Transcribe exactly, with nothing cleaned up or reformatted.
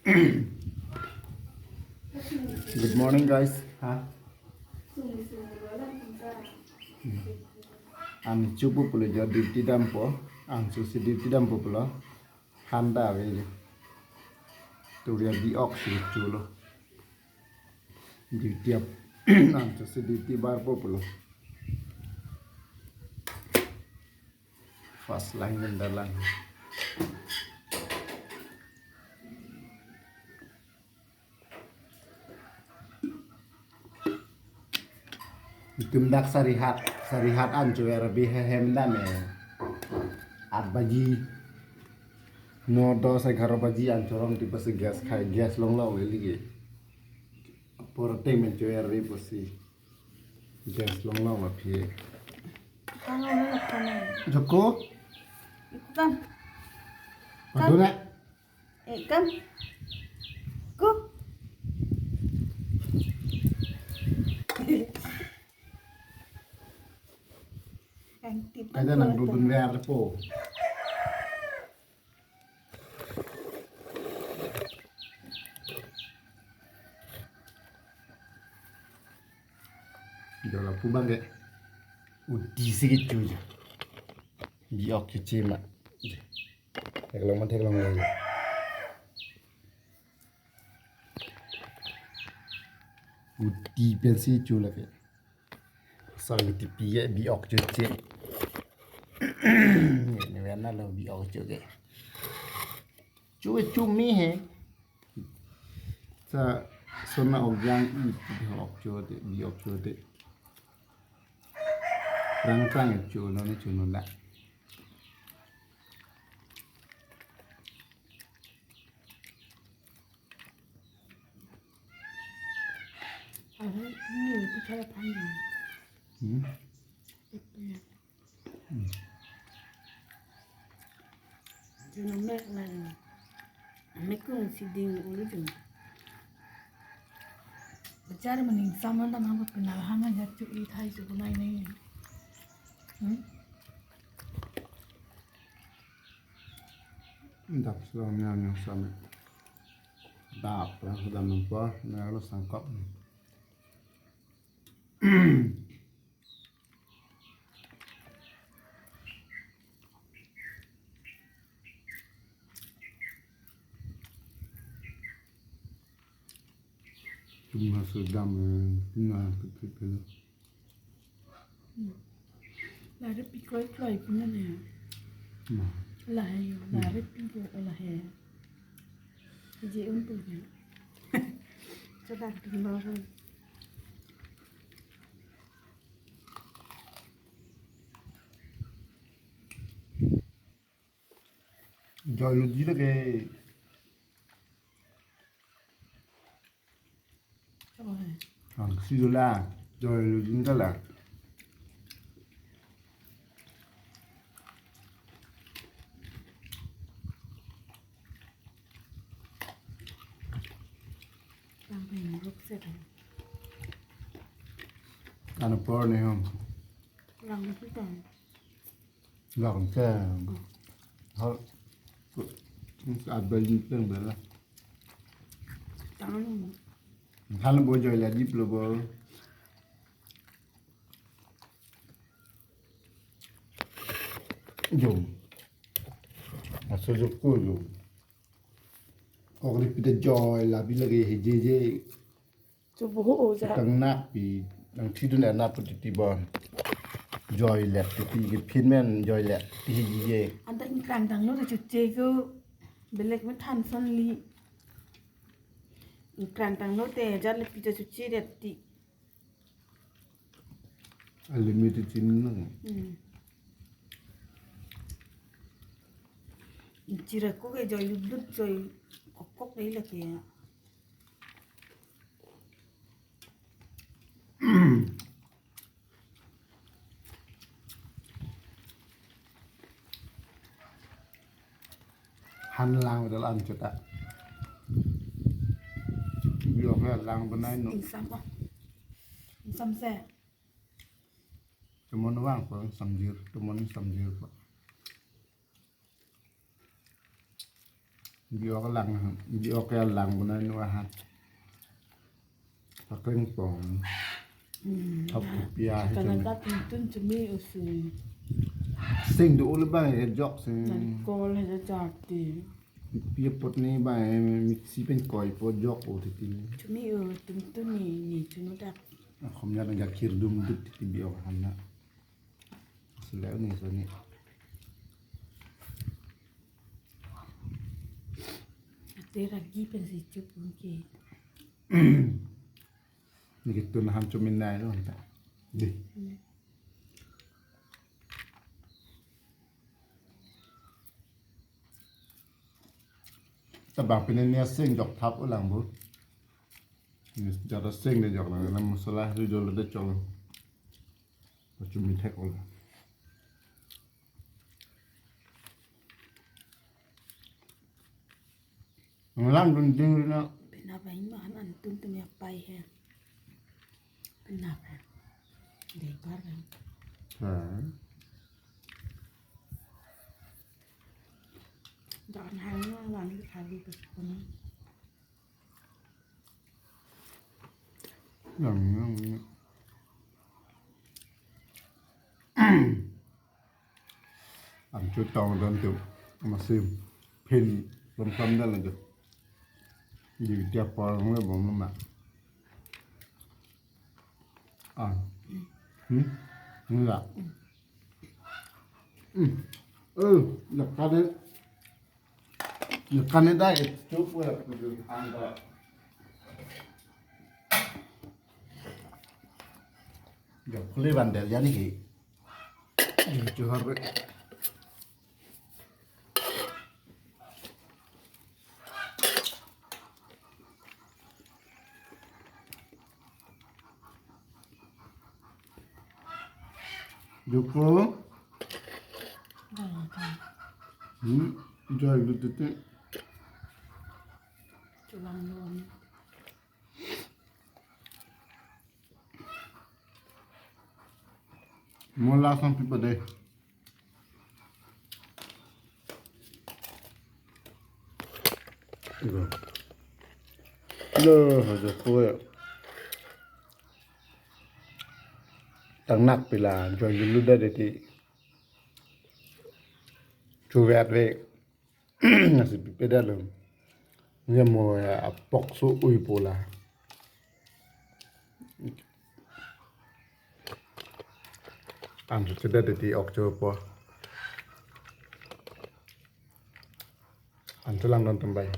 Good morning, guys. Ha? An chupu pulo jo duty dampo. An chusi duty dampo pulo. Handa ave jo. Turia bi-ok si chulo. Duty ap. An chusi duty barpo pulo. First line dan dalang. Itum dak sarihat, sarihat an chover bi hehem dam eh. Aat baji. No dos egharo baji an chorong ti pasi gas khai, gas longlong lelike. Apor ateng men chover bi pasi. Gas longlong aphi. Kang lo na kang. Joko. Ikam. Padona. Eh, kam. Ko. Kang tip. Kada nang dudun ver po. Jola pu bang ke. Uti si kecho jo. Bi-ok kecho ma. Theklong ma theklong lo. Uti pensi chu lake. Sang tipi ya bi-ok choche. Ni wen na lo bi-ok choche. Chu chu mi he. Sa sona ogyang i bi-ok chote, bi-ok chote. Rang rang chulo ni chulo la. Are, ini itu cara panjang. Hmm? Itu ya. Hmm. Jeno mek na. Mek kung si ding ulu jeno. Bichar maning saman ta nang penal hama jat chu i thai chu kunai nai. Hmm? Dap selalu nyam nyam saman. Dap, ya, sudah nampak, nah, lo sangkap. Tuma sudam, eh, tuma pipil. Lare pi kroi kroi puna ne. Ma. Lahai, lare pi ko lahai. Je un tu ne. Chodak dun lo. Joi lo ji lake. Ang si dola, joi lo jin kala. Ang peng ruk set. Ano por ne hom. Lang na kita. Lang ke. Hal. At ba jin peng bela. Tang. Hal bo joi la jip lo bo. Jom. Aso joko jom. Kok di pida joi la bi lake hejeje. Chu boho o ja. Tang nak pi, nang thidun er nak pu titi bon. Joi let titi ke phin men joi let ti hejeje. Anta ingkrang tanglo te chuche ko belek me than son li. Ingkrang tanglo te jat le pi ta chuche det ti. Unlimited chin nang. Hmm. Chira ko ke joi lut lut joi kok kok dei lake. Han lang dal an chota. Bi-ok lang banai no. Insam oh. Insam se. Tomon vang ko samjir, tomon samjir ko. Bi-ok lang, bi-ok ya lang buna nu ahan. Pakleng pong. Hmm. Thap pia hi Kana chumi. Ta tuntun chumi usu. Sing do ul ba he jok sing. Nangkol he jati. Pi apot ni ba he mixi pen koi po jok o titi. Chumi u tuntun ni ni chunu dak. Akhom ya nang gakhir dum duk titi bi-ok ahan na. Sila ni so ni. Ate ragi pen si chup ke. Ni kitun ahan chumi nai lo ta. Di. Tabang pini ni asing jok thap ulang bu. Ni jada sing de jok lang, na masala ri dolo de chok lang. Pachumi thek ulang. Nang lang dun ding ri na. Pina bai ma han an tun tum ya pai he. Pina bai. Dei par kan. Ha. Dan hang na lan ke thali ke pun. Yang, yang, yang. An chu tong dan tu masih pin lom kam dan lagi. Di dia por ngai bom lom na. Ah. Hmm? Enggak. Hmm. Eh, nak kade. Nak kade dah itu pun aku tu anda. Jok kuli bandel ya ni ki. Ini chu har. Joko. Hmm, jai lu tete. Chulang lon. Mo la sang pipa de. Lo, haja po ya. Tang nak pila, joi julu da de ti. Chuvet ve. Nasi pipe da lo. Nya mo ya apok so ui pola. An so tidak di ok cho po. An so lang don tambai.